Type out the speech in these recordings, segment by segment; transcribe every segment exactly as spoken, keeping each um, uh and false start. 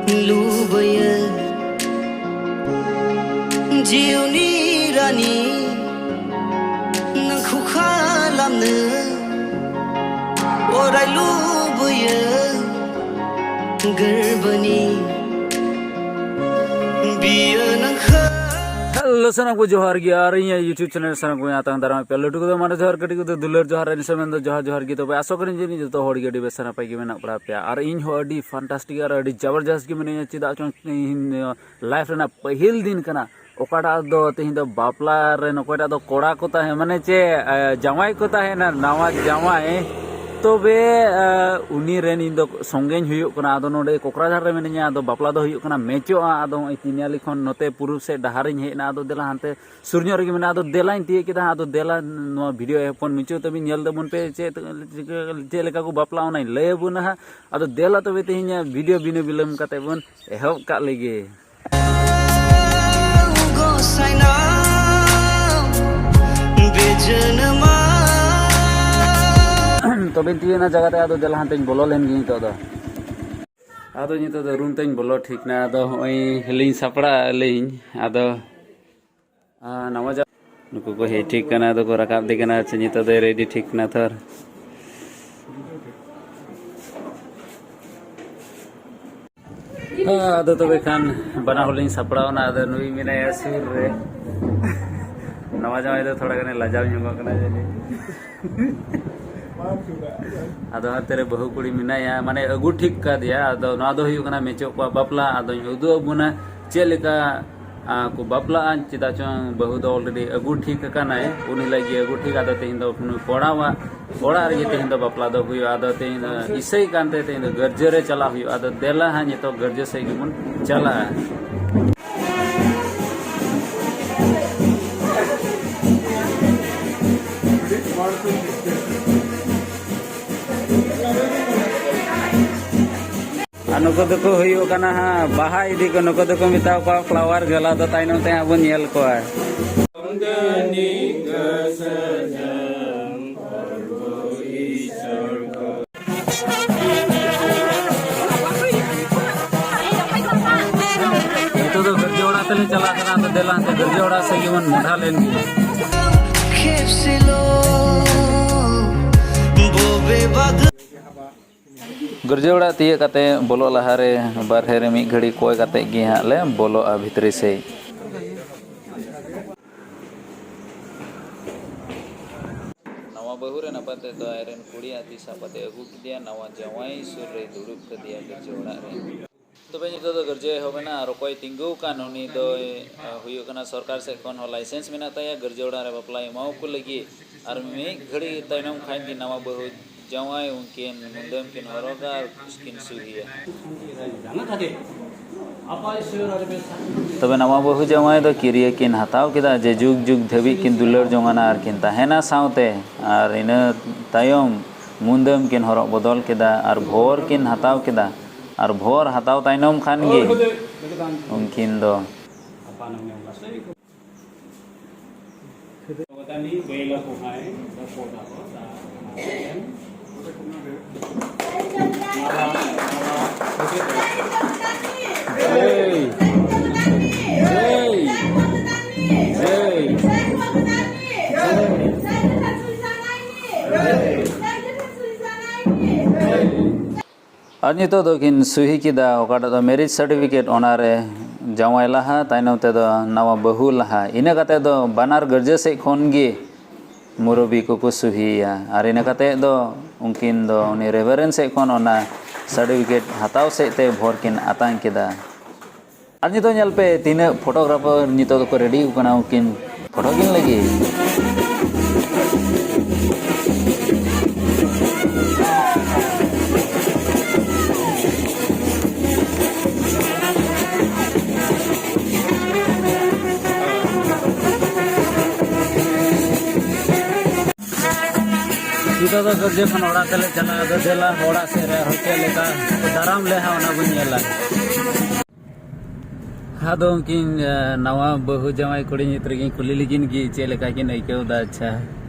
ᱞᱩᱵᱟᱹᱭᱟᱹ ᱡᱤᱣᱱᱤ ᱨᱟᱱᱤ ᱱᱟᱹᱠᱷᱩ ᱠᱷᱟᱞᱟᱢᱱᱟᱹ ᱚᱨᱟᱭ ᱞᱩᱵᱟᱹᱭᱟᱹ ᱜᱟᱹᱨᱵᱟᱹᱱᱤ ᱵᱤᱭᱟᱹ ᱱᱟᱹᱠᱷᱟᱹ᱾ Hello, ᱥᱟᱱᱟᱢ ᱠᱚ ᱡᱚᱦᱟᱨ ᱜᱮ᱾ ᱟᱨ ᱤᱧᱟᱹᱜ YouTube channel ᱥᱟᱱᱟᱢ ᱠᱚ ᱟᱛᱟᱝ ᱫᱟᱨᱟᱢ ᱯᱮ᱾ ᱞᱟᱹᱴᱩ ᱠᱚᱫᱚ ᱢᱟᱱᱮ ᱡᱚᱦᱟᱨ, ᱠᱟᱹᱴᱤᱡ ᱠᱚᱫᱚ ᱫᱩᱞᱟᱹᱲ ᱡᱚᱦᱟᱨ᱾ ᱟᱨ ᱤᱧ ᱥᱮᱫ ᱢᱮᱱᱫᱚ ᱡᱚᱦᱟᱨ ᱡᱚᱦᱟᱨ ᱜᱮ᱾ ᱛᱚᱵᱮ ᱟᱥᱚᱜ ᱠᱟᱹᱱᱟᱹᱧ ᱡᱮ ᱱᱤᱛ ᱡᱚᱛᱚ ᱦᱚᱲ ᱜᱮ ᱟᱹᱰᱤ ᱵᱮᱥ ᱱᱟᱯᱟᱭ ᱜᱮ ᱢᱮᱱᱟᱜ ᱵᱚᱱᱟ ᱯᱮᱭᱟ᱾ ᱟᱨ ᱤᱧ ᱦᱚᱸ ᱟᱹᱰᱤ fantastic ᱟᱨ ᱟᱹᱰᱤ ᱡᱟᱵᱚᱨᱡᱚᱥᱛ ᱜᱮ ᱢᱤᱱᱟᱹᱧᱟ᱾ ᱪᱮᱫᱟᱜ ᱪᱚᱝ ᱤᱧ life ᱨᱮᱱᱟᱜ ᱯᱟᱹᱦᱤᱞ ᱫᱤᱱ ᱠᱟᱱᱟ, ᱚᱠᱟᱴᱟᱜ ᱫᱚ ᱛᱮᱦᱮᱧ ᱫᱚ ᱵᱟᱯᱞᱟ ᱨᱮᱱ ᱚᱠᱚᱭᱴᱟᱜ ᱫᱚ ᱠᱚᱲᱟ ᱠᱚ ᱛᱟᱦᱮᱸ, ᱢᱟᱱᱮ ᱪᱮᱫ, ᱮ, ᱡᱟᱶᱟᱭ ᱠᱚ ᱛᱟᱦᱮᱱᱟ, ᱱᱟᱣᱟ ᱡᱟᱶᱟᱭ᱾ ᱛᱚᱵᱮ, ᱮ, ᱩᱱᱤ ᱨᱮᱱ ᱤᱧ ᱫᱚ ᱥᱚᱸᱜᱮᱧ ᱦᱩᱭᱩᱜ ᱠᱟᱱᱟ᱾ ᱟᱫᱚ ᱱᱚᱰᱮ ᱠᱚᱠᱨᱟᱡᱷᱟᱨ ᱨᱮ ᱢᱤᱱᱟᱹᱧᱟ, ᱟᱫᱚ ᱵᱟᱯᱞᱟ ᱫᱚ ᱦᱩᱭᱩᱜ ᱠᱟᱱᱟ ᱢᱮᱪᱚᱜᱼᱟ᱾ ᱟᱫᱚ ᱱᱚᱜᱼᱚᱭ ᱛᱤᱱᱭᱟᱞᱤ ᱠᱷᱚᱱ ᱱᱚᱛᱮ ᱯᱩᱨᱩᱵ ᱥᱮᱫ ᱰᱟᱦᱟᱨᱤᱧ ᱦᱮᱡ ᱮᱱᱟ᱾ ᱟᱫᱚ ᱫᱮᱞᱟ ᱦᱟᱱᱛᱮ ᱥᱩᱨ ᱧᱚᱜ ᱨᱮᱜᱮ ᱢᱮᱱᱟᱜᱼᱟ᱾ ᱟᱫᱚ ᱫᱮᱞᱟᱧ ᱛᱤᱭᱳᱜ ᱠᱮᱫᱟ ᱦᱟᱸᱜ᱾ ᱟᱫᱚ ᱫᱮᱞᱟ ᱱᱚᱣᱟ video ᱮᱦᱚᱵ ᱠᱷᱚᱱ ᱢᱩᱪᱟᱹᱫ ᱛᱟᱹᱵᱤᱱ ᱧᱮᱞ ᱛᱟᱵᱚᱱ ᱯᱮ, ᱪᱮᱫ, ᱪᱮᱫ ᱞᱮᱠᱟ ᱠᱚ ᱵᱟᱯᱞᱟ ᱚᱱᱟᱧ ᱞᱟᱹᱭ ᱟᱵᱚᱱᱟ ᱦᱟᱸᱜ᱾ ᱟᱫᱚ ᱫᱮᱞᱟ ᱛᱚᱵᱮ ᱛᱮᱦᱮᱧᱟᱜ video ᱵᱤᱱᱟᱹ ᱵᱤᱞᱚᱢ ᱠᱟᱛᱮ ᱵᱚᱱ ᱮᱦᱚᱵ ᱠᱟᱜ ᱞᱮᱜᱮ᱾ ᱜᱚᱸᱥᱟᱭ ᱱᱟᱢ ᱵᱮᱡᱟᱹᱱ ᱢᱟ᱾ ᱛᱚᱵᱮ ᱛᱤᱭᱳᱜ ᱮᱱᱟ ᱡᱟᱭᱜᱟ ᱛᱮ, ᱟᱫᱚ ᱫᱮᱞᱟ ᱦᱟᱱᱛᱮᱧ ᱵᱚᱞᱚ ᱞᱮᱱ ᱜᱮ ᱱᱤᱛᱚᱜ ᱫᱚ᱾ ᱟᱫᱚ ᱱᱤᱛᱚᱜ ᱫᱚ room ᱛᱮᱧ ᱵᱚᱞᱚ ᱴᱷᱤᱠ ᱱᱟ᱾ ᱟᱫᱚ ᱦᱚᱸᱜᱼᱚᱭ ᱞᱤᱧ ᱥᱟᱯᱲᱟᱜ ᱟᱹᱞᱤᱧ᱾ ᱟᱫᱚ, ᱟ, ᱱᱟᱣᱟ ᱡᱟ-, ᱱᱩᱠᱩ ᱠᱚ ᱦᱮᱡ ᱴᱷᱤᱠ ᱠᱟᱱᱟ, ᱟᱫᱚ ᱠᱚ ᱨᱟᱠᱟᱵ ᱤᱫᱤ ᱠᱟᱱᱟ᱾ ᱟᱪᱪᱷᱟ, ᱱᱤᱛᱚᱜ ᱫᱚᱭ ready ᱴᱷᱤᱠ ᱠᱟᱱᱟ ᱛᱷᱚᱨ᱾ ᱦᱮᱸ, ᱟᱫᱚ ᱛᱚᱵᱮ ᱠᱷᱟᱱ ᱵᱟᱱᱟ ᱦᱚᱲ ᱞᱤᱧ ᱥᱟᱯᱲᱟᱣ ᱮᱱᱟ᱾ ᱟᱫᱚ ᱱᱩᱭ ᱢᱮᱱᱟᱭᱟ ᱥᱩᱨ ᱨᱮ᱾ ᱱᱟᱣᱟ ᱡᱟᱶᱟᱭ ᱫᱚ ᱛᱷᱚᱲᱟ ᱜᱟᱱᱮ ᱞᱟᱡᱟᱣ ᱧᱚᱜᱚᱜ ᱠᱟᱱᱟ ᱡᱟᱹᱱᱤᱡ᱾ ᱟᱫᱚ ᱦᱟᱱᱛᱮ ᱨᱮ ᱵᱟᱹᱦᱩ ᱠᱩᱲᱤ ᱢᱮᱱᱟᱭᱟ, ᱢᱟᱱᱮ ᱟᱹᱜᱩ ᱴᱷᱤᱠ ᱠᱟᱫᱮᱭᱟ᱾ ᱟᱫᱚ ᱱᱚᱣᱟ ᱫᱚ ᱦᱩᱭᱩᱜ ᱠᱟᱱᱟ ᱢᱮᱪᱚᱜ ᱠᱚᱣᱟᱜ ᱵᱟᱯᱞᱟ᱾ ᱟᱫᱚᱧ ᱩᱫᱩᱜ ᱟᱵᱚᱱᱟ ᱪᱮᱫ ᱞᱮᱠᱟ, ᱟ, ᱠᱚ ᱵᱟᱯᱞᱟᱜᱼᱟ᱾ ᱪᱮᱫᱟᱜ ᱪᱚᱝ ᱵᱟᱹᱦᱩ ᱫᱚ already ᱟᱹᱜᱩ ᱴᱷᱤᱠ ᱟᱠᱟᱱᱟᱭ, ᱩᱱᱤ ᱞᱟᱹᱜᱤᱫ ᱟᱹᱜᱩ ᱴᱷᱤᱠ᱾ ᱟᱫᱚ ᱛᱮᱦᱮᱧ ᱫᱚ ᱱᱩᱭ ᱠᱚᱲᱟᱣᱟᱜ ᱚᱲᱟᱜ ᱨᱮᱜᱮ ᱛᱮᱦᱮᱧ ᱫᱚ ᱵᱟᱯᱞᱟ ᱫᱚ ᱦᱩᱭᱩᱜᱼᱟ᱾ ᱟᱫᱚ ᱛᱮᱦᱮᱧ ᱫᱚ ᱤᱥᱟᱹᱭ ᱠᱟᱱᱛᱮ ᱛᱮᱦᱮᱧ ᱫᱚ ᱜᱟᱹᱨᱡᱟᱹ ᱨᱮ ᱪᱟᱞᱟᱜ ᱦᱩᱭᱩᱜᱼᱟ᱾ ᱟᱫᱚ ᱫᱮᱞᱟ ᱦᱟᱸᱜ ᱱᱤᱛᱚᱜ ᱜᱟᱹᱨᱡᱟᱹ ᱥᱮᱫ ᱜᱮᱵᱚᱱ ᱪᱟᱞᱟᱜᱼᱟ᱾ ᱟᱨ ᱱᱩᱠᱩ ᱫᱚᱠᱚ ᱦᱩᱭᱩᱜ ᱠᱟᱱᱟ ᱦᱟᱸᱜ ᱵᱟᱦᱟ ᱤᱫᱤ ᱠᱚ, ᱱᱩᱠᱩ ᱫᱚᱠᱚ ᱢᱮᱛᱟ ᱠᱚᱣᱟ flower girl᱾ ᱟᱫᱚ ᱛᱟᱭᱱᱚᱢ ᱛᱮ ᱦᱟᱸᱜ ᱵᱚᱱ ᱧᱮᱞ ᱠᱚᱣᱟ᱾ ᱪᱟᱞᱟᱜ ᱠᱟᱱᱟ, ᱟᱫᱚ ᱫᱮᱞᱟ ᱦᱟᱱᱛᱮ ᱜᱤᱨᱡᱟᱹ ᱚᱲᱟᱜ ᱥᱮᱫ ᱜᱮᱵᱚᱱ ᱢᱚᱦᱰᱟ ᱞᱮᱱ ᱜᱮ᱾ ᱜᱤᱨᱡᱟᱹ ᱚᱲᱟᱜ ᱛᱤᱭᱟᱹᱜ ᱠᱟᱛᱮ ᱵᱚᱞᱚᱜ ᱞᱟᱦᱟᱨᱮ ᱵᱟᱨᱦᱮ ᱨᱮ ᱢᱤᱫ ᱜᱷᱟᱹᱲᱤ ᱠᱚᱭ ᱠᱟᱛᱮ ᱜᱮ ᱦᱟᱸᱜ ᱞᱮ ᱵᱚᱞᱚᱜᱼᱟ ᱵᱷᱤᱛᱨᱤ ᱥᱮᱫ᱾ ᱱᱟᱣᱟ ᱵᱟᱹᱦᱩ ᱨᱮ ᱱᱟᱯᱟᱭ ᱛᱮᱫᱚ ᱟᱡᱨᱮᱱ ᱠᱩᱲᱤᱭᱟᱜ ᱛᱤ ᱥᱟᱵ ᱠᱟᱛᱮ ᱟᱹᱜᱩ ᱠᱮᱫᱮᱭᱟ, ᱱᱟᱣᱟ ᱡᱟᱶᱟᱭ ᱥᱩᱨ ᱨᱮᱭ ᱫᱩᱲᱩᱵ ᱠᱮᱫᱮᱭᱟ ᱜᱤᱨᱡᱟᱹ ᱚᱲᱟᱜ ᱨᱮ᱾ ᱛᱚᱵᱮ ᱱᱤᱛᱚᱜ ᱫᱚ ᱜᱤᱨᱡᱟᱹ ᱮᱦᱚᱵ ᱮᱱᱟ ᱟᱨ ᱚᱠᱚᱭ ᱛᱤᱸᱜᱩ ᱟᱠᱟᱱ ᱩᱱᱤ ᱫᱚᱭ, ᱟ, ᱦᱩᱭᱩᱜ ᱠᱟᱱᱟ ᱥᱚᱨᱠᱟᱨ ᱥᱮᱫ ᱠᱷᱚᱱ ᱦᱚᱸ ᱞᱟᱭᱥᱮᱱᱥ ᱢᱮᱱᱟᱜ ᱛᱟᱭᱟ ᱜᱤᱨᱡᱟᱹ ᱚᱲᱟᱜ ᱨᱮ ᱵᱟᱯᱞᱟ ᱮᱢᱟᱣ ᱠᱚ ᱞᱟᱹᱜᱤᱫ᱾ ᱟᱨ ᱢᱤᱫ ᱜᱷᱟᱹᱲᱤ ᱛᱟᱭᱱᱚᱢ ᱠᱷᱟᱱ ᱜᱮ ᱱᱟᱣᱟ ᱵᱟᱹᱦᱩ ᱡᱟᱶᱟᱭ ᱩᱱᱠᱤᱱ ᱢᱩᱫᱟᱹᱢ ᱠᱤᱱ ᱦᱚᱨᱚᱜᱟ ᱟᱨ ᱠᱤᱱ ᱥᱩᱦᱤᱭᱟ᱾ ᱛᱚᱵᱮ ᱱᱟᱣᱟ ᱵᱟᱹᱦᱩ ᱡᱟᱶᱟᱭ ᱫᱚ ᱠᱤᱨᱭᱟᱹ ᱠᱤᱱ ᱦᱟᱛᱟᱣ ᱠᱮᱫᱟ ᱡᱮ ᱡᱩᱜᱽ ᱡᱩᱜᱽ ᱫᱷᱟᱹᱵᱤᱡ ᱠᱤᱱ ᱫᱩᱞᱟᱹᱲ ᱡᱚᱝᱟᱱᱟ ᱟᱨ ᱠᱤᱱ ᱛᱟᱦᱮᱱᱟ ᱥᱟᱶᱛᱮ᱾ ᱟᱨ ᱤᱱᱟᱹ ᱛᱟᱭᱚᱢ ᱢᱩᱫᱟᱹᱢ ᱠᱤᱱ ᱦᱚᱨᱚᱜ ᱵᱚᱫᱚᱞ ᱠᱮᱫᱟ ᱟᱨ ᱵᱷᱳᱨ ᱠᱤᱱ ᱦᱟᱛᱟᱣ ᱠᱮᱫᱟ᱾ ᱟᱨ ᱵᱷᱳᱨ ᱦᱟᱛᱟᱣ ᱛᱟᱭᱱᱚᱢ ᱠᱷᱟᱱ ᱜᱮ ᱩᱱᱠᱤᱱ ᱫᱚ ᱟᱨ ᱱᱤᱛᱚᱜ ᱫᱚᱠᱤᱱ ᱥᱩᱦᱤ ᱠᱮᱫᱟ, ᱚᱠᱟᱴᱟᱜ ᱫᱚ ᱢᱮᱨᱤᱡᱽ ᱥᱟᱨᱴᱤᱯᱷᱤᱠᱮᱴ, ᱚᱱᱟᱨᱮ ᱡᱟᱶᱟᱭ ᱞᱟᱦᱟ, ᱛᱟᱭᱱᱚᱢ ᱛᱮᱫᱚ ᱱᱟᱣᱟ ᱵᱟᱹᱦᱩ ᱞᱟᱦᱟ᱾ ᱤᱱᱟᱹ ᱠᱟᱛᱮ ᱫᱚ ᱵᱟᱱᱟᱨ ᱜᱤᱨᱡᱟᱹ ᱥᱮᱫ ᱠᱷᱚᱱ ᱜᱮ ᱢᱩᱨᱚᱵᱤ ᱠᱚᱠᱚ ᱥᱩᱦᱤᱭᱮᱭᱟ᱾ ᱟᱨ ᱤᱱᱟᱹ ᱠᱟᱛᱮ ᱫᱚ ᱩᱱᱠᱤᱱ ᱫᱚ ᱩᱱᱤ ᱨᱮᱵᱷᱟᱨᱮᱱᱰ ᱥᱮᱫ ᱠᱷᱚᱱ ᱚᱱᱟ ᱥᱟᱨᱴᱤᱯᱷᱤᱠᱮᱴ ᱦᱟᱛᱟᱣ ᱥᱮᱫ ᱛᱮ ᱵᱷᱳᱨ ᱠᱤᱱ ᱟᱛᱟᱝ ᱠᱮᱫᱟ᱾ ᱟᱨ ᱱᱤᱛᱚᱜ ᱧᱮᱞ ᱯᱮ, ᱛᱤᱱᱟᱹᱜ ᱯᱷᱳᱴᱳᱜᱨᱟᱯᱷᱟᱨ ᱱᱤᱛᱚᱜ ᱫᱚᱠᱚ ᱨᱮᱰᱤ ᱠᱟᱱᱟ ᱩᱱᱠᱤᱱ ᱯᱷᱳᱴᱳ ᱠᱤᱱ ᱞᱟᱹᱜᱤᱫ᱾ ᱱᱤᱛᱚᱜ ᱫᱚ ᱜᱟᱹᱨᱡᱟᱹ ᱠᱷᱚᱱ ᱚᱲᱟᱜ ᱛᱮᱞᱮ ᱪᱟᱞᱟᱜᱼᱟ᱾ ᱟᱫᱚ ᱫᱮᱞᱟ ᱚᱲᱟᱜ ᱥᱮᱫ ᱨᱮ ᱟᱨᱦᱚᱸ ᱪᱮᱫ ᱞᱮᱠᱟ ᱠᱚ ᱫᱟᱨᱟᱢ ᱞᱮ ᱦᱟᱸᱜ, ᱚᱱᱟ ᱵᱚᱱ ᱧᱮᱞᱟ᱾ ᱟᱫᱚ ᱩᱱᱠᱤᱱ, ᱮ, ᱱᱟᱣᱟ ᱵᱟᱹᱦᱩ ᱡᱟᱶᱟᱭ ᱠᱩᱲᱤ ᱧᱩᱛ ᱨᱮᱜᱮᱧ ᱠᱩᱞᱤ ᱞᱮᱠᱤᱱ ᱜᱮ ᱪᱮᱫ ᱞᱮᱠᱟ ᱠᱤᱱ ᱟᱹᱭᱠᱟᱹᱣ ᱮᱫᱟ᱾ ᱟᱪᱪᱷᱟ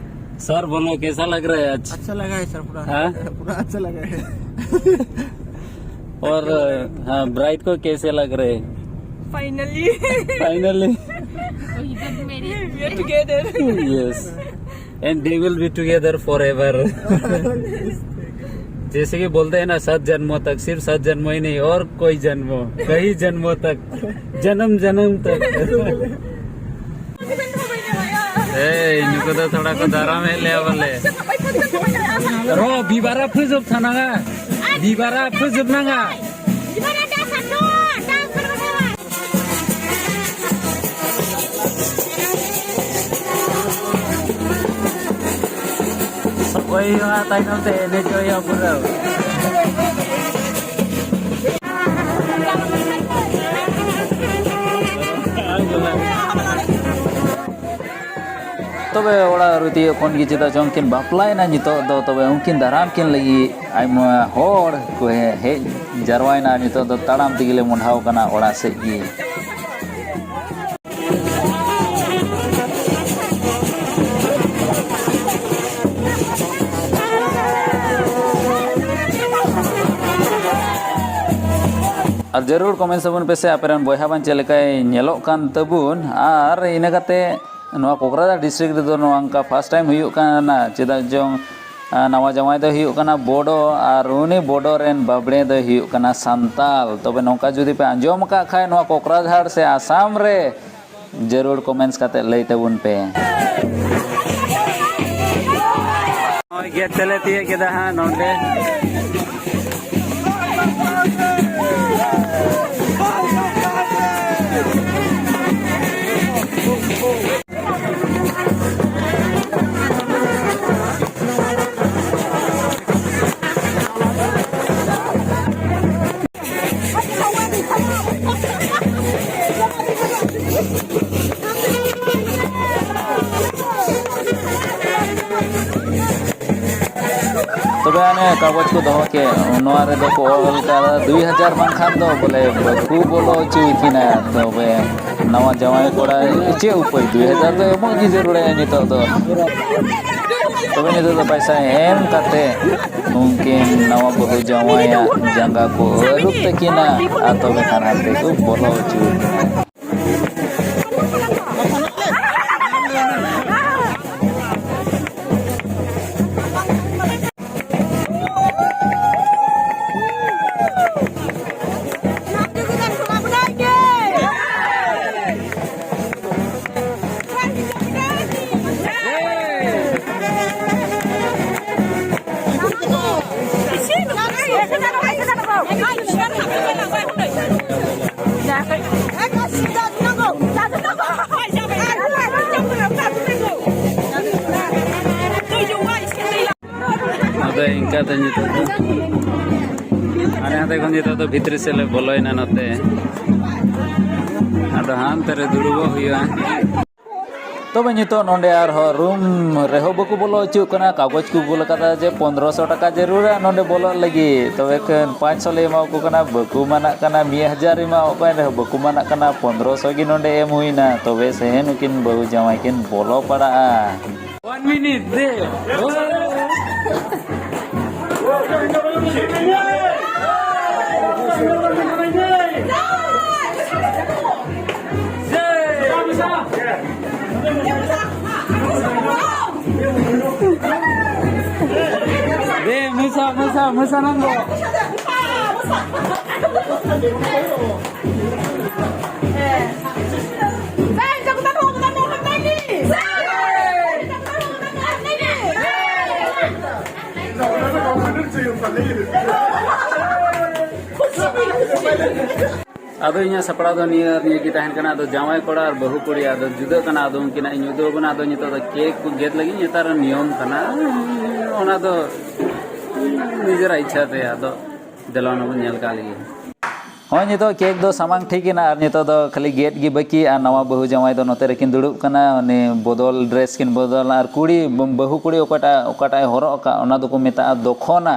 सर, बोलो, कैसा लग रहा है आज? अच्छा लगा है सर, पूरा। हाँ? पूरा अच्छा लगा है। और, हाँ, ब्राइड को कैसे लग रहे हैं? Finally. Finally. We are together. Yes. And they will be together forever. जैसे कि बोलते हैं ना, सात जन्मों तक, सिर्फ सात जन्मों ही नहीं, और कोई जन्मों, कई जन्मों तक, जन्म जन्म तक. Hey, ᱱᱩᱠᱩ ᱫᱚ ᱛᱷᱚᱲᱟ ᱠᱚ ᱫᱟᱨᱟᱢ ᱦᱮᱡ ᱞᱮᱭᱟ ᱵᱚᱞᱮ. ᱨᱚ, ᱵᱤᱵᱟᱨᱟ ᱯᱷᱩᱡᱩᱵ ᱛᱷᱟᱱᱟᱝᱟ. ᱵᱤᱵᱟᱨᱟ ᱯᱷᱩᱡᱩᱵ ᱱᱟᱝᱟ. ᱥᱚᱜᱚᱭ ᱦᱩᱭᱩᱜᱼᱟ, ᱛᱟᱭᱱᱚᱢ ᱛᱮ ᱮᱱᱮᱡ ᱦᱩᱭᱩᱜᱼᱟ ᱯᱩᱨᱟᱹ. ᱛᱚᱵᱮ ᱚᱲᱟᱜ ᱨᱩᱛᱤᱭᱟᱹ ᱠᱷᱚᱱ ᱜᱮ ᱪᱮᱫᱟᱜ ᱪᱚᱝ ᱠᱤᱱ ᱵᱟᱯᱞᱟᱭᱮᱱᱟ ᱱᱤᱛᱚᱜ ᱫᱚ, ᱛᱚᱵᱮ ᱩᱱᱠᱤᱱ ᱫᱟᱨᱟᱢ ᱠᱤᱱ ᱞᱟᱹᱜᱤᱫ ᱟᱭᱢᱟ ᱦᱚᱲ ᱠᱚ ᱦᱮ-, ᱦᱮᱡ ᱡᱟᱨᱣᱟᱭᱮᱱᱟ᱾ ᱱᱤᱛᱚᱜ ᱫᱚ ᱛᱟᱲᱟᱢ ᱛᱮᱜᱮ ᱞᱮ ᱢᱚᱦᱰᱟᱣ ᱠᱟᱱᱟ ᱚᱲᱟᱜ ᱥᱮᱫ ᱜᱮ᱾ ᱟᱨ ᱡᱟᱹᱨᱩᱲ comment ᱛᱟᱵᱚᱱ ᱯᱮᱥᱮ ᱟᱯᱮ ᱨᱮᱱ ᱵᱚᱭᱦᱟ ᱵᱟᱝ ᱪᱮᱫ ᱞᱮᱠᱟᱭ ᱧᱮᱞᱚᱜ ᱠᱟᱱ ᱛᱟᱵᱚᱱ᱾ ᱟᱨ ᱤᱱᱟᱹ ᱠᱟᱛᱮ ᱱᱚᱣᱟ ᱠᱳᱠᱨᱟᱡᱷᱟᱲ district ᱨᱮᱫᱚ ᱱᱚᱣᱟ ᱚᱱᱠᱟ first time ᱦᱩᱭᱩᱜ ᱠᱟᱱᱟ, ᱪᱮᱫᱟᱜ ᱪᱚᱝ, ᱟᱨ ᱱᱟᱣᱟ ᱡᱟᱶᱟᱭ ᱫᱚᱭ ᱦᱩᱭᱩᱜ ᱠᱟᱱᱟ ᱵᱳᱰᱳ ᱟᱨ ᱩᱱᱤ ᱵᱳᱰᱳ ᱨᱮᱱ ᱵᱟᱵᱽᱲᱮ ᱫᱚᱭ ᱦᱩᱭᱩᱜ ᱠᱟᱱᱟ ᱥᱟᱱᱛᱟᱞ᱾ ᱛᱚᱵᱮ ᱱᱚᱝᱠᱟ ᱡᱩᱫᱤ ᱯᱮ ᱟᱸᱡᱚᱢ ᱟᱠᱟᱫ ᱠᱷᱟᱡ ᱱᱚᱣᱟ ᱠᱳᱠᱨᱟᱡᱷᱟᱲ ᱥᱮ ᱟᱥᱟᱢ ᱨᱮ, ᱡᱟᱹᱨᱩᱲ comments ᱠᱟᱛᱮ ᱞᱟᱹᱭ ᱛᱟᱵᱚᱱ ᱯᱮ᱾ ᱱᱚᱜᱼᱚᱭ ᱜᱮᱴ ᱛᱮᱞᱮ ᱛᱤᱭᱟᱹᱜ ᱠᱮᱫᱟ ᱦᱟᱸᱜ ᱱᱚᱰᱮ᱾ ᱛᱚᱵᱮ ᱦᱟᱱᱮ ᱠᱟᱜᱚᱡᱽ ᱠᱚ ᱫᱚᱦᱚ ᱠᱮᱫ, ᱱᱚᱣᱟ ᱨᱮᱫᱚ ᱠᱚ ᱚᱞ ᱠᱟᱫᱟ ᱫᱩᱭ ᱦᱟᱡᱟᱨ ᱵᱟᱝᱠᱷᱟᱱ ᱫᱚ ᱵᱚᱞᱮ ᱵᱟᱠᱚ ᱵᱚᱞᱚ ᱦᱚᱪᱚᱭ ᱠᱤᱱᱟ᱾ ᱛᱚᱵᱮ ᱱᱟᱣᱟ ᱡᱟᱶᱟᱭ ᱠᱚᱲᱟ ᱪᱮᱫ ᱩᱯᱟᱹᱭ, ᱫᱩᱭ ᱦᱟᱡᱟᱨ ᱫᱚ ᱮᱢᱚᱜ ᱜᱮ ᱡᱟᱹᱨᱩᱲᱟᱭᱟ ᱱᱤᱛᱚᱜ ᱫᱚ᱾ ᱛᱚᱵᱮ ᱱᱤᱛᱚᱜ ᱫᱚ ᱯᱟᱭᱥᱟ ᱮᱢ ᱠᱟᱛᱮ ᱩᱱᱠᱤᱱ ᱱᱟᱣᱟ ᱵᱟᱹᱦᱩ ᱡᱟᱶᱟᱭᱟᱜ ᱡᱟᱸᱜᱟ ᱠᱚ ᱟᱹᱨᱩᱵ ᱛᱟᱹᱠᱤᱱᱟ ᱟᱨ ᱛᱚᱵᱮ ᱠᱷᱟᱱ ᱦᱟᱱᱛᱮ ᱠᱚ ᱵᱚᱞᱚ ᱦᱚᱪᱚ ᱠᱤᱱᱟ᱾ ᱟᱫᱚ ᱤᱱᱠᱟᱹ ᱛᱮ ᱱᱤᱛᱚᱜ ᱫᱚ ᱦᱟᱱᱮ ᱦᱟᱱᱛᱮ ᱠᱷᱚᱱ ᱱᱤᱛᱚᱜ ᱫᱚ ᱵᱷᱤᱛᱨᱤ ᱥᱮᱫ ᱞᱮ ᱵᱚᱞᱚᱭᱮᱱᱟ ᱱᱚᱛᱮ᱾ ᱟᱫᱚ ᱦᱟᱱᱛᱮ ᱨᱮ ᱫᱩᱲᱩᱵᱚᱜ ᱦᱩᱭᱩᱜᱼᱟ᱾ ᱛᱚᱵᱮ ᱱᱤᱛᱚᱜ ᱱᱚᱰᱮ ᱟᱨᱦᱚᱸ ᱨᱩᱢ ᱨᱮᱦᱚᱸ ᱵᱟᱠᱚ ᱵᱚᱞᱚ ᱦᱚᱪᱚᱜ ᱠᱟᱱᱟ᱾ ᱠᱟᱜᱚᱡᱽ ᱠᱚ ᱠᱩᱞ ᱠᱟᱫᱟ ᱡᱮ ᱯᱚᱱᱫᱽᱨᱚᱥᱚ ᱴᱟᱠᱟ ᱡᱟᱹᱨᱩᱲᱟ ᱱᱚᱰᱮ ᱵᱚᱞᱚᱜ ᱞᱟᱹᱜᱤᱫ, ᱛᱚᱵᱮ ᱠᱷᱟᱱ ᱯᱟᱸᱪᱥᱚ ᱞᱮ ᱮᱢᱟ ᱠᱚ ᱠᱟᱱᱟ, ᱵᱟᱠᱚ ᱢᱟᱱᱟᱜ ᱠᱟᱱᱟ᱾ ᱢᱤᱫ ᱦᱟᱡᱟᱨ ᱮᱢᱟᱣᱟᱜ ᱠᱚ ᱨᱮᱦᱚᱸ ᱵᱟᱠᱚ ᱢᱟᱱᱟᱜ ᱠᱟᱱᱟ᱾ ᱯᱚᱱᱫᱽᱨᱚᱥᱚ ᱜᱮ ᱱᱚᱰᱮ ᱮᱢ ᱦᱩᱭᱱᱟ, ᱛᱚᱵᱮ ᱥᱮ ᱱᱩᱠᱤᱱ ᱵᱟᱹᱦᱩ ᱡᱟᱶᱟᱭ ᱠᱤᱱ ᱵᱚᱞᱚ ᱯᱟᱲᱟᱜᱼᱟ᱾ One minute, ᱫᱮ᱾ ᱫᱮ, ᱢᱮᱥᱟ, ᱢᱮᱥᱟ, ᱢᱮᱥᱟ ᱱᱟᱢ ᱫᱚ᱾ ᱟᱫᱚ ᱤᱧᱟᱹᱜ ᱥᱟᱯᱲᱟᱣ ᱫᱚ ᱱᱤᱭᱟᱹ ᱟᱨ ᱱᱤᱭᱟᱹ ᱜᱮ ᱛᱟᱦᱮᱱ ᱠᱟᱱᱟ᱾ ᱟᱫᱚ ᱡᱟᱶᱟᱭ ᱠᱚᱲᱟ ᱟᱨ ᱵᱟᱹᱦᱩ ᱠᱩᱲᱤ ᱟᱫᱚ ᱡᱩᱫᱟᱹᱜ ᱠᱟᱱᱟ᱾ ᱟᱫᱚ ᱩᱱᱠᱤᱱᱟᱜ ᱤᱧ ᱩᱫᱩᱜ ᱟᱵᱚᱱᱟ᱾ ᱟᱫᱚ ᱱᱤᱛᱚᱜ ᱫᱚ ᱠᱮᱠ ᱠᱚ ᱜᱮᱫ ᱞᱟᱹᱜᱤᱫ ᱱᱮᱛᱟᱨ ᱱᱤᱭᱚᱢ ᱠᱟᱱᱟ, ᱚᱱᱟ ᱫᱚ ᱱᱤᱡᱮᱨᱟᱜ ᱤᱪᱪᱷᱟ ᱛᱮ᱾ ᱟᱫᱚ ᱫᱮᱞᱟ ᱚᱱᱟ ᱵᱚᱱ ᱧᱮᱞ ᱠᱟᱜ ᱞᱮᱜᱮ᱾ ᱦᱚᱸ, ᱱᱤᱛᱚᱜ ᱠᱮᱠ ᱫᱚ ᱥᱟᱢᱟᱝ ᱴᱷᱤᱠ ᱮᱱᱟ ᱟᱨ ᱱᱤᱛᱚᱜ ᱫᱚ ᱠᱷᱟᱹᱞᱤ ᱜᱮᱫ ᱜᱮ ᱵᱟᱹᱠᱤ᱾ ᱟᱨ ᱱᱟᱣᱟ ᱵᱟᱹᱦᱩ ᱡᱟᱶᱟᱭ ᱫᱚ ᱱᱚᱛᱮ ᱨᱮᱠᱤᱱ ᱫᱩᱲᱩᱵ ᱠᱟᱱᱟ, ᱩᱱᱤ ᱵᱚᱫᱚᱞ ᱰᱨᱮᱥ ᱠᱤᱱ ᱵᱚᱫᱚᱞᱟ᱾ ᱟᱨ ᱠᱩᱲᱤ, ᱵᱟᱹᱦᱩ ᱠᱩᱲᱤ ᱚᱠᱟᱴᱟᱜ, ᱚᱠᱟᱴᱟᱜ ᱮ ᱦᱚᱨᱚᱜ ᱟᱠᱟᱫ, ᱚᱱᱟ ᱫᱚᱠᱚ ᱢᱮᱛᱟᱜᱼᱟ ᱫᱚᱠᱷᱚᱱᱟ᱾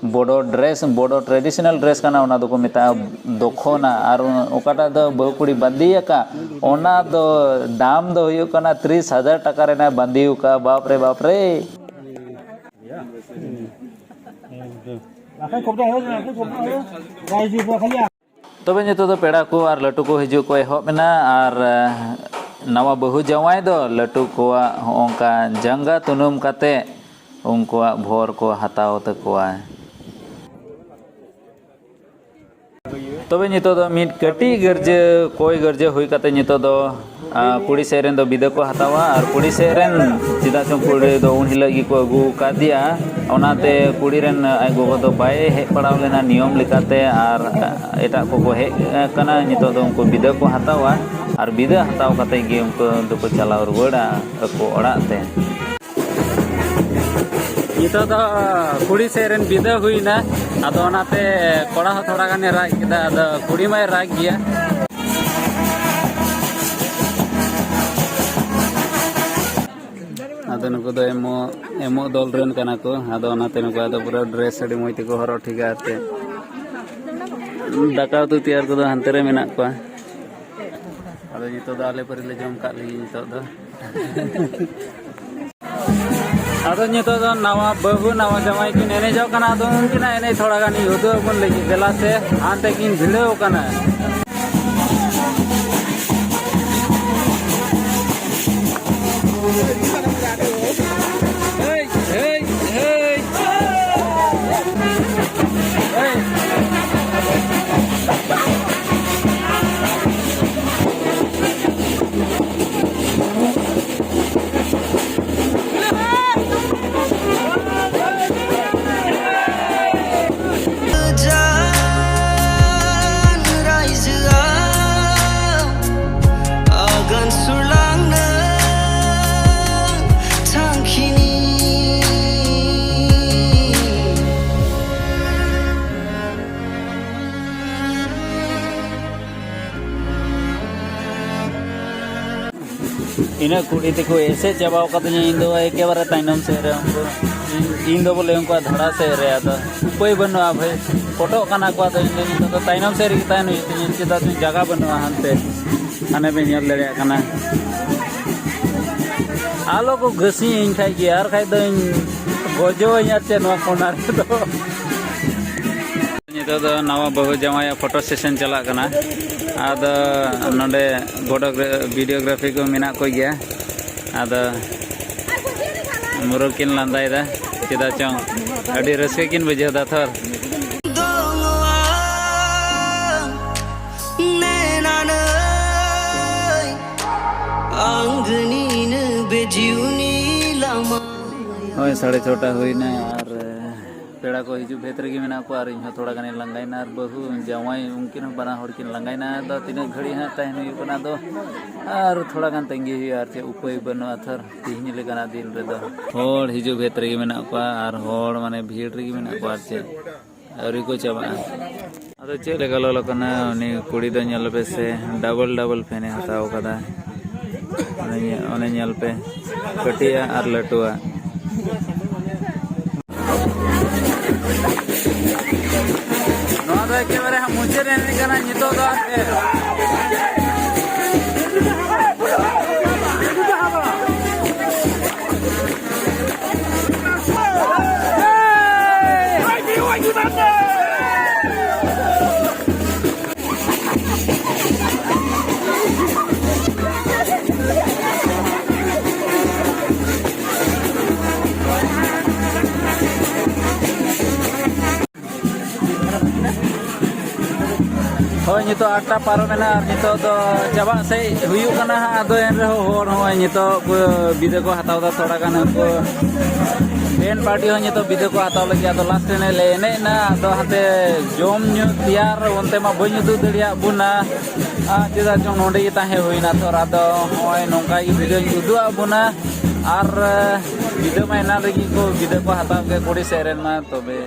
Bodo dress, Bodo traditional dress ᱠᱟᱱᱟ, ᱚᱱᱟ ᱫᱚᱠᱚ ᱢᱮᱛᱟᱜᱼᱟ ᱫᱚᱠᱷᱚᱱᱟ᱾ ᱟᱨ ᱚᱠᱟᱴᱟᱜ ᱫᱚ ᱵᱟᱹᱦᱩ ᱠᱩᱲᱤ ᱵᱟᱸᱫᱮ ᱟᱠᱟᱫ, ᱚᱱᱟ ᱫᱚ ᱫᱟᱢ ᱫᱚ ᱦᱩᱭᱩᱜ ᱠᱟᱱᱟ ᱛᱤᱨᱤᱥ ᱦᱟᱡᱟᱨ ᱴᱟᱠᱟ ᱨᱮᱱᱟᱜ ᱵᱟᱸᱫᱮ ᱟᱠᱟᱫ᱾ ᱵᱟᱯ ᱨᱮ, ᱵᱟᱯ ᱨᱮ᱾ ᱛᱚᱵᱮ ᱱᱤᱛᱚᱜ ᱫᱚ ᱯᱮᱲᱟ ᱠᱚ ᱟᱨ ᱞᱟᱹᱴᱩ ᱠᱚ ᱦᱤᱡᱩᱜ ᱠᱚ ᱮᱦᱚᱵ ᱮᱱᱟ, ᱟᱨ, ᱮ, ᱱᱟᱣᱟ ᱵᱟᱹᱦᱩ ᱡᱟᱶᱟᱭ ᱫᱚ ᱞᱟᱹᱴᱩ ᱠᱚᱣᱟᱜ ᱦᱚᱸᱜᱼᱚᱝᱠᱟ ᱡᱟᱸᱜᱟ ᱛᱩᱱᱩᱢ ᱠᱟᱛᱮ ᱩᱱᱠᱩᱣᱟᱜ ᱵᱷᱚᱨ ᱠᱚ ᱦᱟᱛᱟᱣ ᱛᱟᱠᱚᱣᱟ᱾ ᱛᱚᱵᱮ ᱱᱤᱛᱚᱜ ᱫᱚ ᱢᱤᱫ ᱠᱟᱹᱴᱤᱡ ᱜᱟᱹᱨᱡᱟᱹ, ᱠᱚᱭ ᱜᱟᱹᱨᱡᱟᱹ ᱦᱩᱭ ᱠᱟᱛᱮ ᱱᱤᱛᱚᱜ ᱫᱚ, ᱟ, ᱠᱩᱲᱤ ᱥᱮᱫ ᱨᱮᱱ ᱫᱚ ᱵᱤᱫᱟᱹ ᱠᱚ ᱦᱟᱛᱟᱣᱟ, ᱟᱨ ᱠᱩᱲᱤ ᱥᱮᱫ ᱨᱮᱱ, ᱪᱮᱫᱟᱜ ᱪᱚᱝ ᱠᱩᱲᱤ ᱫᱚ ᱩᱱ ᱦᱤᱞᱳᱜ ᱜᱮᱠᱚ ᱟᱹᱜᱩ ᱟᱠᱟᱫᱮᱭᱟ, ᱚᱱᱟᱛᱮ ᱠᱩᱲᱤ ᱨᱮᱱ ᱟᱡ ᱜᱚᱜᱚ ᱫᱚ ᱵᱟᱭ ᱦᱮᱡ ᱯᱟᱲᱟᱣ ᱞᱮᱱᱟ ᱱᱤᱭᱚᱢ ᱞᱮᱠᱟᱛᱮ, ᱟᱨ ᱮᱴᱟᱜ ᱠᱚᱠᱚ ᱦᱮᱡ ᱟᱠᱟᱱᱟ᱾ ᱱᱤᱛᱚᱜ ᱫᱚ ᱩᱱᱠᱩ ᱵᱤᱫᱟᱹ ᱠᱚ ᱦᱟᱛᱟᱣᱟ, ᱟᱨ ᱵᱤᱫᱟᱹ ᱦᱟᱛᱟᱣ ᱠᱟᱛᱮ ᱜᱮ ᱩᱱᱠᱩ ᱫᱚᱠᱚ ᱪᱟᱞᱟᱣ ᱨᱩᱣᱟᱹᱲᱟ ᱟᱠᱚ ᱚᱲᱟᱜ ᱛᱮ᱾ ᱱᱤᱛᱚᱜ ᱫᱚ ᱠᱩᱲᱤ ᱥᱮᱫ ᱨᱮᱱ ᱵᱤᱫᱟᱹ ᱦᱩᱭᱱᱟ, ᱟᱫᱚ ᱚᱱᱟᱛᱮ ᱠᱚᱲᱟ ᱦᱚᱸ ᱛᱷᱚᱲᱟ ᱜᱟᱱᱮ ᱨᱟᱜ ᱠᱮᱫᱟ, ᱟᱫᱚ ᱠᱩᱲᱤ ᱢᱟᱭ ᱨᱟᱜ ᱜᱮᱭᱟ᱾ ᱟᱫᱚ ᱱᱩᱠᱩ ᱫᱚ ᱮᱢᱚᱜ, ᱮᱢᱚᱜ ᱫᱚᱞ ᱨᱮᱱ ᱠᱟᱱᱟ ᱠᱚ, ᱟᱫᱚ ᱚᱱᱟᱛᱮ ᱱᱩᱠᱩᱣᱟᱜ ᱫᱚ ᱯᱩᱨᱟᱹ ᱰᱨᱮᱥ ᱟᱹᱰᱤ ᱢᱚᱡᱽ ᱛᱮᱠᱚ ᱦᱚᱨᱚᱜ ᱴᱷᱤᱠᱟ ᱟᱨ ᱪᱮᱫ᱾ ᱫᱟᱠᱟ ᱩᱛᱩ ᱛᱮᱭᱟᱨ ᱠᱚᱫᱚ ᱦᱟᱱᱛᱮ ᱨᱮ ᱢᱮᱱᱟᱜ ᱠᱚᱣᱟ᱾ ᱟᱫᱚ ᱱᱤᱛᱚᱜ ᱫᱚ ᱟᱞᱮ ᱯᱟᱹᱨᱤ ᱞᱮ ᱡᱚᱢ ᱠᱟᱜ ᱞᱮᱜᱮ ᱱᱤᱛᱚᱜ ᱫᱚ᱾ ᱟᱫᱚ ᱱᱤᱛᱚᱜ ᱫᱚ ᱱᱟᱣᱟ ᱵᱟᱹᱦᱩ ᱱᱟᱣᱟ ᱡᱟᱶᱟᱭ ᱠᱤᱱ ᱮᱱᱮᱡᱚᱜ ᱠᱟᱱᱟ᱾ ᱟᱫᱚ ᱩᱱᱠᱤᱱᱟᱜ ᱮᱱᱮᱡ ᱛᱷᱚᱲᱟ ᱜᱟᱱ ᱤᱧ ᱩᱫᱩᱜ ᱟᱵᱚᱱ ᱞᱟᱹᱜᱤᱫ᱾ ᱫᱮᱞᱟ ᱥᱮ, ᱦᱟᱱᱛᱮ ᱠᱤᱱ ᱵᱷᱤᱲᱟᱹᱣ ᱠᱟᱱᱟ᱾ ᱤᱱᱟᱹᱜ ᱠᱩᱲᱤ ᱛᱮᱠᱚ ᱮᱥᱮᱫ ᱪᱟᱵᱟᱣ ᱠᱟᱫᱤᱧᱟ, ᱤᱧ ᱫᱚ ᱮᱠᱮᱵᱟᱨᱮ ᱛᱟᱭᱱᱚᱢ ᱥᱮᱫ ᱨᱮ, ᱩᱱᱠᱩ, ᱤᱧ, ᱤᱧ ᱫᱚ ᱵᱚᱞᱮ ᱩᱱᱠᱩᱣᱟᱜ ᱫᱷᱟᱲᱟ ᱥᱮᱫ ᱨᱮ, ᱟᱫᱚ ᱩᱯᱟᱹᱭ ᱵᱟᱹᱱᱩᱜᱼᱟ ᱵᱷᱟᱹᱭ, ᱯᱚᱴᱚᱜ ᱠᱟᱱᱟ ᱠᱚ, ᱟᱫᱚ ᱤᱧ ᱫᱚ ᱱᱤᱛᱚᱜ ᱫᱚ ᱛᱟᱭᱱᱚᱢ ᱥᱮᱫ ᱨᱮᱜᱮ ᱛᱟᱦᱮᱱ ᱦᱩᱭᱩᱜ ᱛᱤᱧᱟᱹ, ᱪᱮᱫᱟᱜ ᱥᱮ ᱡᱟᱭᱜᱟ ᱵᱟᱹᱱᱩᱜᱼᱟ ᱦᱟᱱᱛᱮ, ᱦᱟᱱᱮ ᱵᱮᱱ ᱧᱮᱞ ᱫᱟᱲᱮᱭᱟᱜ ᱠᱟᱱᱟ᱾ ᱟᱞᱚ ᱠᱚ ᱜᱷᱟᱹᱥᱤᱧ ᱠᱷᱟᱡ ᱜᱮ, ᱟᱨ ᱠᱷᱟᱡ ᱫᱚᱧ ᱜᱚᱡᱚᱜ ᱟᱹᱧ ᱟᱨ ᱪᱮᱫ ᱱᱚᱣᱟ ᱠᱚᱨᱱᱟᱨ ᱨᱮᱫᱚ᱾ ᱱᱤᱛᱚᱜ ᱫᱚ ᱱᱟᱣᱟ ᱵᱟᱹᱦᱩ ᱡᱟᱶᱟᱭᱟᱜ ᱯᱷᱳᱴᱳ ᱥᱮᱥᱚᱱ ᱪᱟᱞᱟᱜ ᱠᱟᱱᱟ᱾ ᱟᱫᱚ ᱱᱚᱰᱮ ᱯᱷᱳᱴᱳ ᱵᱷᱤᱰᱤᱭᱳᱜᱨᱟᱯᱷᱤ ᱠᱚ ᱢᱮᱱᱟᱜ ᱠᱚ ᱜᱮᱭᱟ᱾ ᱟᱫᱚ ᱢᱩᱨᱩᱠ ᱠᱤᱱ ᱞᱟᱸᱫᱟᱭᱮᱫᱟ, ᱪᱮᱫᱟᱜ ᱪᱚᱝ ᱟᱹᱰᱤ ᱨᱟᱹᱥᱠᱟᱹ ᱠᱤᱱ ᱵᱩᱡᱷᱟᱹᱣ ᱮᱫᱟ ᱛᱷᱚᱨ᱾ ᱱᱚᱜᱼᱚᱭ ᱥᱟᱲᱮ ᱪᱷᱚᱴᱟ ᱦᱩᱭᱱᱟ ᱟᱨ ᱯᱮᱲᱟ ᱠᱚ ᱦᱤᱡᱩᱜ ᱵᱷᱮᱫ ᱨᱮᱜᱮ ᱢᱮᱱᱟᱜ ᱠᱚᱣᱟ ᱟᱨ ᱤᱧ ᱦᱚᱸ ᱛᱷᱚᱲᱟ ᱜᱟᱱᱤᱧ ᱞᱟᱸᱜᱟᱭᱮᱱᱟ ᱟᱨ ᱵᱟᱹᱦᱩ ᱡᱟᱶᱟᱭ ᱩᱱᱠᱤᱱ ᱦᱚᱸ ᱵᱟᱱᱟ ᱦᱚᱲ ᱠᱤᱱ ᱞᱟᱸᱜᱟᱭᱮᱱᱟ᱾ ᱟᱫᱚ ᱛᱤᱱᱟᱹᱜ ᱜᱷᱟᱹᱲᱤᱡ ᱦᱟᱸᱜ ᱛᱟᱦᱮᱱ ᱦᱩᱭᱩᱜ ᱠᱟᱱᱟ, ᱟᱫᱚ ᱟᱨ ᱛᱷᱚᱲᱟ ᱜᱟᱱ ᱛᱟᱺᱜᱤ ᱦᱩᱭᱩᱜᱼᱟ ᱟᱨ ᱪᱮᱫ ᱩᱯᱟᱹᱭ ᱵᱟᱹᱱᱩᱜᱼᱟ ᱛᱷᱚᱨ᱾ ᱛᱮᱦᱮᱧ ᱞᱮᱠᱟᱱᱟᱜ ᱫᱤᱱ ᱨᱮᱫᱚ ᱦᱚᱲ ᱦᱤᱡᱩᱜ ᱵᱷᱮᱫ ᱨᱮᱜᱮ ᱢᱮᱱᱟᱜ ᱠᱚᱣᱟ ᱟᱨ ᱦᱚᱲ ᱢᱟᱱᱮ ᱵᱷᱤᱲ ᱨᱮᱜᱮ ᱢᱮᱱᱟᱜ ᱠᱚᱣᱟ ᱟᱨ ᱪᱮᱫ ᱟᱹᱣᱨᱤ ᱠᱚ ᱪᱟᱵᱟᱜᱼᱟ᱾ ᱟᱫᱚ ᱪᱮᱫ ᱞᱮᱠᱟ ᱞᱚᱞᱚ ᱠᱟᱱᱟ, ᱩᱱᱤ ᱠᱩᱲᱤ ᱫᱚ ᱧᱮᱞ ᱯᱮ ᱥᱮ, ᱰᱟᱵᱚᱞ ᱰᱟᱵᱚᱞ ᱯᱷᱮᱱᱮ ᱦᱟᱛᱟᱣ ᱠᱟᱫᱟ᱾ ᱚᱱᱮ ᱧᱮ-, ᱚᱱᱮ ᱧᱮᱞ ᱯᱮ, ᱠᱟᱹᱴᱤᱡᱟᱜ ᱟᱨ ᱞᱟᱹᱴᱩᱣᱟᱜ᱾ ᱱᱚᱣᱟ ᱫᱚ ᱮᱠᱮᱵᱟᱨᱮ ᱦᱟᱸᱜ ᱢᱩᱪᱟᱹᱫ ᱮᱱᱮᱡ ᱠᱟᱱᱟ ᱱᱤᱛᱚᱜ ᱫᱚ ᱟᱨ ᱪᱮᱫ᱾ ᱦᱳᱭ, ᱱᱤᱛᱚᱜ ᱟᱴᱴᱟ ᱯᱟᱨᱚᱢᱮᱱᱟ ᱟᱨ ᱱᱤᱛᱚᱜ ᱫᱚ ᱪᱟᱵᱟᱜ ᱥᱮᱫ ᱦᱩᱭᱩᱜ ᱠᱟᱱᱟ ᱦᱟᱸᱜ᱾ ᱟᱫᱚ ᱮᱱ ᱨᱮᱦᱚᱸ ᱦᱚᱲ ᱱᱚᱜᱼᱚᱭ ᱱᱤᱛᱚᱜ ᱠᱚ ᱵᱤᱫᱟᱹ ᱠᱚ ᱦᱟᱛᱟᱣ ᱮᱫᱟ ᱛᱷᱚᱲᱟ ᱜᱟᱱ᱾ ᱩᱱᱠᱩ ᱵᱮᱱᱰ ᱯᱟᱨᱴᱤ ᱦᱚᱸ ᱱᱤᱛᱚᱜ ᱵᱤᱫᱟᱹ ᱠᱚ ᱦᱟᱛᱟᱣ ᱞᱟᱹᱜᱤᱫ᱾ ᱟᱫᱚ ᱞᱟᱥᱴ ᱮᱱᱮᱡ ᱞᱮ ᱮᱱᱮᱡ ᱮᱱᱟ᱾ ᱟᱫᱚ ᱦᱟᱱᱛᱮ ᱡᱚᱢ ᱧᱩ ᱛᱮᱭᱟᱨ ᱚᱱᱛᱮ ᱢᱟ ᱵᱟᱹᱧ ᱩᱫᱩᱜ ᱫᱟᱲᱮᱭᱟᱜ ᱵᱚᱱᱟ, ᱟᱨ ᱪᱮᱫᱟᱜ ᱪᱚᱝ ᱱᱚᱸᱰᱮ ᱜᱮ ᱛᱟᱦᱮᱸ ᱦᱩᱭᱱᱟ᱾ ᱛᱷᱚᱨ ᱟᱫᱚ ᱱᱚᱜᱼᱚᱭ ᱱᱚᱝᱠᱟ ᱜᱮ ᱵᱤᱫᱟᱹᱧ ᱩᱫᱩᱜ ᱟᱫ ᱵᱚᱱᱟ᱾ ᱟᱨ ᱵᱤᱫᱟᱹ ᱢᱟ ᱮᱱᱟᱱ ᱨᱮᱜᱮ ᱠᱚ ᱵᱤᱫᱟᱹ ᱠᱚ ᱦᱟᱛᱟᱣ ᱠᱮᱫ ᱠᱩᱲᱤ ᱥᱮᱫ ᱨᱮᱱ ᱢᱟ, ᱛᱚᱵᱮ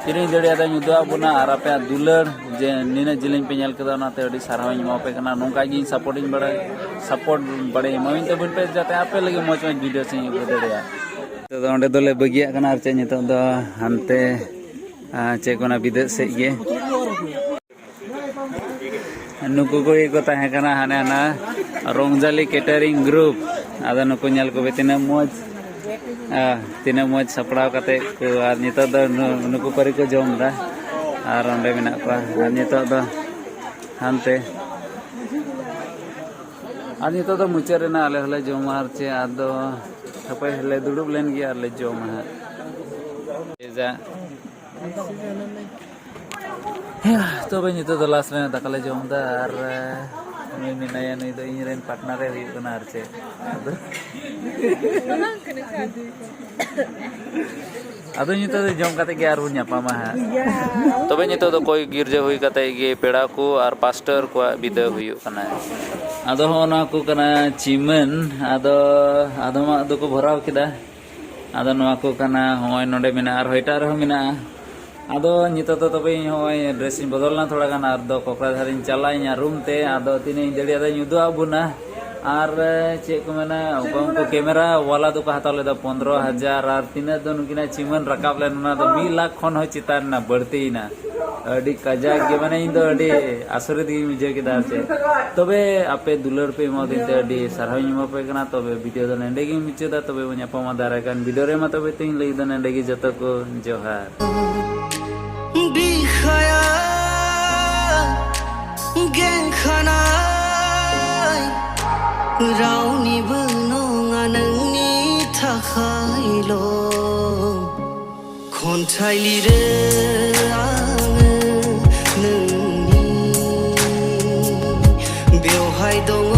ᱛᱤᱱᱟᱹᱜ ᱤᱧ ᱫᱟᱲᱮᱭᱟᱫᱟᱧ ᱩᱫᱩᱜ ᱟᱫ ᱵᱚᱱᱟ᱾ ᱟᱨ ᱟᱯᱮᱭᱟᱜ ᱫᱩᱞᱟᱹᱲ ᱡᱮ ᱱᱤᱱᱟᱹᱜ ᱡᱤᱞᱤᱧ ᱯᱮ ᱧᱮᱞ ᱠᱮᱫᱟ, ᱚᱱᱟᱛᱮ ᱟᱹᱰᱤ ᱥᱟᱨᱦᱟᱣ ᱤᱧ ᱮᱢᱟ ᱯᱮ ᱠᱟᱱᱟ᱾ ᱱᱚᱝᱠᱟ ᱜᱮ ᱤᱧ ᱥᱟᱯᱳᱨᱴ ᱤᱧ ᱵᱟᱲᱟᱭ, ᱥᱟᱯᱳᱨᱴ ᱵᱟᱲᱟᱭ ᱮᱢᱟᱣᱟᱹᱧ ᱛᱟᱵᱚᱱ ᱯᱮ, ᱡᱟᱛᱮ ᱟᱯᱮ ᱞᱟᱹᱜᱤᱫ ᱢᱚᱡᱽ ᱢᱚᱡᱽ ᱵᱷᱤᱰᱤᱭᱳ ᱥᱮ ᱤᱧ ᱟᱹᱜᱩ ᱫᱟᱲᱮᱭᱟᱜᱼᱟ᱾ ᱱᱤᱛᱚᱜ ᱫᱚ ᱚᱸᱰᱮ ᱫᱚᱞᱮ ᱵᱟᱹᱜᱤᱭᱟᱜ ᱠᱟᱱᱟ ᱟᱨ ᱪᱮᱫ ᱱᱤᱛᱚᱜ ᱫᱚ ᱦᱟᱱᱛᱮ, ᱟᱸ, ᱪᱮᱫ ᱠᱚ ᱢᱮᱱᱟ, ᱵᱤᱫᱟᱹ ᱥᱮᱫ ᱜᱮ᱾ ᱱᱩᱠᱩ ᱠᱚᱜᱮ ᱠᱚ ᱛᱟᱦᱮᱸ ᱠᱟᱱᱟ ᱦᱟᱱᱮ ᱦᱟᱱᱟ ᱨᱚᱝᱡᱟᱞᱤ ᱠᱮᱴᱟᱨᱤᱝ ᱜᱨᱩᱯ᱾ ᱟᱫᱚ ᱱᱩᱠᱩ ᱧᱮᱞ ᱠᱚᱯᱮ ᱛᱤᱱᱟᱹᱜ ᱢᱚᱡᱽ᱾ ᱟᱨ ᱛᱤᱱᱟᱹᱜ ᱢᱚᱡᱽ ᱥᱟᱯᱲᱟᱣ ᱠᱟᱛᱮ ᱠᱚ, ᱟᱨ ᱱᱤᱛᱚᱜ ᱫᱚ ᱱᱩ- ᱱᱩᱠᱩ ᱯᱟᱹᱨᱤ ᱠᱚ ᱡᱚᱢ ᱮᱫᱟ, ᱟᱨ ᱚᱸᱰᱮ ᱢᱮᱱᱟᱜ ᱠᱚᱣᱟ, ᱟᱨ ᱱᱤᱛᱚᱜ ᱫᱚ ᱦᱟᱱᱛᱮ, ᱟᱨ ᱱᱤᱛᱚᱜ ᱫᱚ ᱢᱩᱪᱟᱹᱫ ᱨᱮᱱᱟᱜ ᱟᱞᱮ ᱦᱚᱸᱞᱮ ᱡᱚᱢᱟ, ᱟᱨ ᱪᱮᱫ ᱟᱫᱚ ᱦᱟᱯᱮ ᱞᱮ ᱫᱩᱲᱩᱵ ᱞᱮᱱ ᱜᱮ ᱟᱨ ᱞᱮ ᱡᱚᱢᱟ ᱦᱟᱸᱜ᱾ ᱡᱟ- ᱛᱚᱵᱮ ᱱᱤᱛᱚᱜ ᱫᱚ ᱞᱟᱥ ᱨᱮ ᱫᱟᱠᱟ ᱞᱮ ᱡᱚᱢ ᱮᱫᱟ, ᱟᱨ ᱱᱩᱭ ᱢᱮᱱᱟᱭᱟ, ᱱᱩᱭ ᱫᱚ ᱤᱧ ᱨᱮᱱ ᱯᱟᱨᱴᱱᱟᱨ ᱮ ᱦᱩᱭᱩᱜ ᱠᱟᱱᱟ, ᱟᱨ ᱪᱮᱫ ᱟᱫᱚ ᱟᱫᱚ ᱱᱤᱛᱚᱜ ᱫᱚ ᱡᱚᱢ ᱠᱟᱛᱮ ᱜᱮ ᱟᱨ ᱵᱚᱱ ᱧᱟᱯᱟᱢᱟ ᱦᱟᱸᱜ᱾ ᱛᱚᱵᱮ ᱱᱤᱛᱚᱜ ᱫᱚ ᱠᱚᱭ ᱜᱤᱨᱡᱟᱹ ᱦᱩᱭ ᱠᱟᱛᱮ ᱜᱮ ᱯᱮᱲᱟ ᱠᱚ ᱟᱨ ᱯᱟᱥᱴᱚᱨ ᱠᱚᱣᱟᱜ ᱵᱤᱫᱟᱹ ᱦᱩᱭᱩᱜ ᱠᱟᱱᱟ᱾ ᱟᱫᱚ ᱦᱚᱸᱜᱼᱚ ᱱᱚᱣᱟ ᱠᱚ ᱠᱟᱱᱟ ᱪᱤᱢᱟᱹᱱ, ᱟᱫᱚ ᱟᱫᱚᱢᱟᱜ ᱫᱚᱠᱚ ᱵᱷᱚᱨᱟᱣ ᱠᱮᱫᱟ᱾ ᱟᱫᱚ ᱱᱚᱣᱟ ᱠᱚ ᱠᱟᱱᱟ, ᱦᱚᱸᱜᱼᱚᱭ ᱱᱚᱰᱮ ᱢᱮᱱᱟᱜᱼᱟ, ᱟᱨᱦᱚᱸ ᱮᱴᱟᱜ ᱨᱮᱦᱚᱸ ᱢᱮᱱᱟᱜᱼᱟ᱾ ᱟᱫᱚ ᱱᱤᱛᱚᱜ ᱫᱚ ᱛᱚᱵᱮ ᱤᱧ ᱦᱚᱸᱜᱼᱚᱭ ᱰᱨᱮᱥ ᱤᱧ ᱵᱚᱫᱚᱞ ᱮᱱᱟ ᱛᱷᱚᱲᱟ ᱜᱟᱱ, ᱟᱨ ᱫᱚ ᱠᱚᱠᱲᱟ ᱫᱷᱟᱨᱮᱧ ᱪᱟᱞᱟᱜ ᱤᱧ ᱟᱨ ᱨᱩᱢ ᱛᱮ, ᱟᱫᱚ ᱛᱤᱱᱟᱹᱜ ᱤᱧ ᱫᱟᱲᱮᱭᱟᱫᱟᱧ ᱩᱫᱩᱜ ᱟᱵᱚᱱᱟ᱾ ᱟᱨ ᱪᱮᱫ ᱠᱚ ᱢᱮᱱᱟ, ᱩᱱᱠᱩ ᱠᱮᱢᱮᱨᱟ ᱣᱟᱞᱟ ᱫᱚᱠᱚ ᱦᱟᱛᱟᱣ ᱞᱮᱫᱟ ᱯᱚᱱᱫᱽᱨᱚ ᱦᱟᱡᱟᱨ, ᱟᱨ ᱛᱤᱱᱟᱹᱜ ᱫᱚ ᱱᱩᱠᱤᱱᱟᱜ ᱪᱤᱢᱟᱹᱱ ᱨᱟᱠᱟᱵ ᱞᱮᱱ, ᱚᱱᱟ ᱫᱚ ᱢᱤᱫ ᱞᱟᱠᱷ ᱠᱷᱚᱱ ᱦᱚᱸ ᱪᱮᱛᱟᱱ ᱮᱱᱟ, ᱵᱟᱹᱲᱛᱤᱭᱮᱱᱟ᱾ ᱟᱹᱰᱤ ᱠᱟᱡᱟᱠ ᱜᱮ, ᱢᱟᱱᱮ, ᱤᱧ ᱫᱚ ᱟᱹᱰᱤ ᱟᱥᱚᱨᱤᱛ ᱜᱤᱧ ᱵᱩᱡᱷᱟᱹᱣ ᱠᱮᱫᱟ᱾ ᱪᱮ ᱛᱚᱵᱮ ᱟᱯᱮ ᱫᱩᱞᱟᱹᱲ ᱯᱮ ᱮᱢᱟᱫᱤᱧ ᱛᱮ ᱟᱹᱰᱤ ᱥᱟᱨᱦᱟᱣ ᱤᱧ ᱮᱢᱟ ᱯᱮ ᱠᱟᱱᱟ᱾ ᱛᱚᱵᱮ ᱵᱷᱤᱰᱤᱭᱳ ᱫᱚ ᱱᱚᱸᱰᱮ ᱜᱤᱧ ᱢᱩᱪᱟᱹᱫᱟ᱾ ᱛᱚᱵᱮ ᱵᱚᱱ ᱧᱟᱯᱟᱢᱟ ᱫᱟᱨᱟᱭ ᱠᱟᱱ ᱵᱷᱤᱰᱤᱭᱳ ᱨᱮ᱾ ᱢᱟ ᱛᱚᱵᱮ ᱛᱮᱦᱮᱧ ᱞᱟᱹᱜᱤᱫ ᱫᱚ ᱱᱚᱸᱰᱮ ᱜᱮ, ᱡᱚᱛᱚ ᱠᱚ ᱡᱚᱦᱟᱨ᱾ Bikhaya gengkhanai rauni bwnong anangni thakhai lo. Khonthai lire ang nungni beohai dong